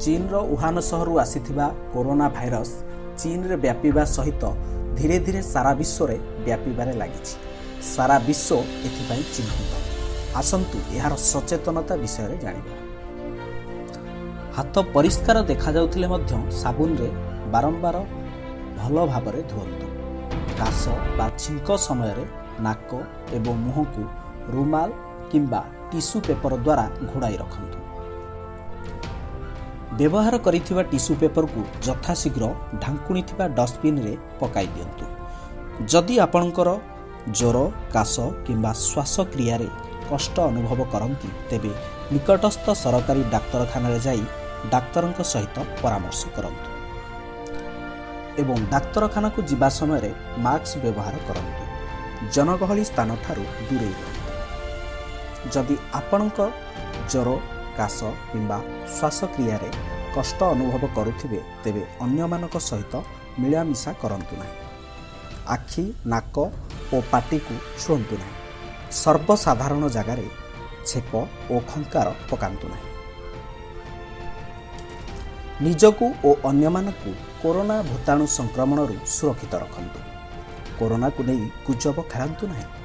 ଚୀନର ଉହାନ ସହରରୁ ଆସିଥିବା କରୋନା ଭାଇରସ୍ ଚୀନରେ ବ୍ୟାପିବା ସହିତ ଧୀରେ ଧୀରେ ସାରା ବିଶ୍ୱରେ ବ୍ୟାପିବାରେ ଲାଗିଛି। ସାରା ବିଶ୍ୱ ଏଥିପାଇଁ ଚିନ୍ତିତ। ଆସନ୍ତୁ ଏହାର ସଚେତନତା ବିଷୟରେ ଜାଣିବା। ହାତ ପରିଷ୍କାର ଦେଖାଯାଉଥିଲେ ମଧ୍ୟ ସାବୁନରେ ବାରମ୍ବାର ଭଲ ଭାବରେ ଧୁଅନ୍ତୁ। କାଶ ବା ଛିଙ୍କ ସମୟରେ ନାକ ଏବଂ ମୁହଁକୁ ରୁମାଲ କିମ୍ବା ଟିସୁ ପେପର ଦ୍ୱାରା ଘୋଡ଼ାଇ ରଖନ୍ତୁ। ବ୍ୟବହାର କରିଥିବା ଟିସୁ ପେପରକୁ ଯଥାଶୀଘ୍ର ଢାଙ୍କୁଣି ଥିବା ଡଷ୍ଟବିନରେ ପକାଇ ଦିଅନ୍ତୁ। ଯଦି ଆପଣଙ୍କର ଜ୍ୱର, କାଶ କିମ୍ବା ଶ୍ୱାସକ୍ରିୟାରେ କଷ୍ଟ ଅନୁଭବ କରନ୍ତି, ତେବେ ନିକଟସ୍ଥ ସରକାରୀ ଡାକ୍ତରଖାନାରେ ଯାଇ ଡାକ୍ତରଙ୍କ ସହିତ ପରାମର୍ଶ କରନ୍ତୁ ଏବଂ ଡାକ୍ତରଖାନାକୁ ଯିବା ସମୟରେ ମାସ୍କ ବ୍ୟବହାର କରନ୍ତୁ। ଜନଗହଳି ସ୍ଥାନଠାରୁ ଦୂରେଇ ରୁହନ୍ତୁ। ଯଦି ଆପଣଙ୍କ ଜ୍ୱର, କାଶ କିମ୍ବା ଶ୍ୱାସକ୍ରିୟାରେ କଷ୍ଟ ଅନୁଭବ କରୁଥିବେ, ତେବେ ଅନ୍ୟମାନଙ୍କ ସହିତ ମିଳାମିଶା କରନ୍ତୁ ନାହିଁ। ଆଖି, ନାକ ଓ ପାଟିକୁ ଛୁଅନ୍ତୁ ନାହିଁ। ସର୍ବସାଧାରଣ ଜାଗାରେ ଛେପ ଓ ଖଙ୍କାର ପକାନ୍ତୁ ନାହିଁ। ନିଜକୁ ଓ ଅନ୍ୟମାନଙ୍କୁ କରୋନା ଭୂତାଣୁ ସଂକ୍ରମଣରୁ ସୁରକ୍ଷିତ ରଖନ୍ତୁ। କରୋନାକୁ ନେଇ ଗୁଜବ ଖେଳାନ୍ତୁ ନାହିଁ।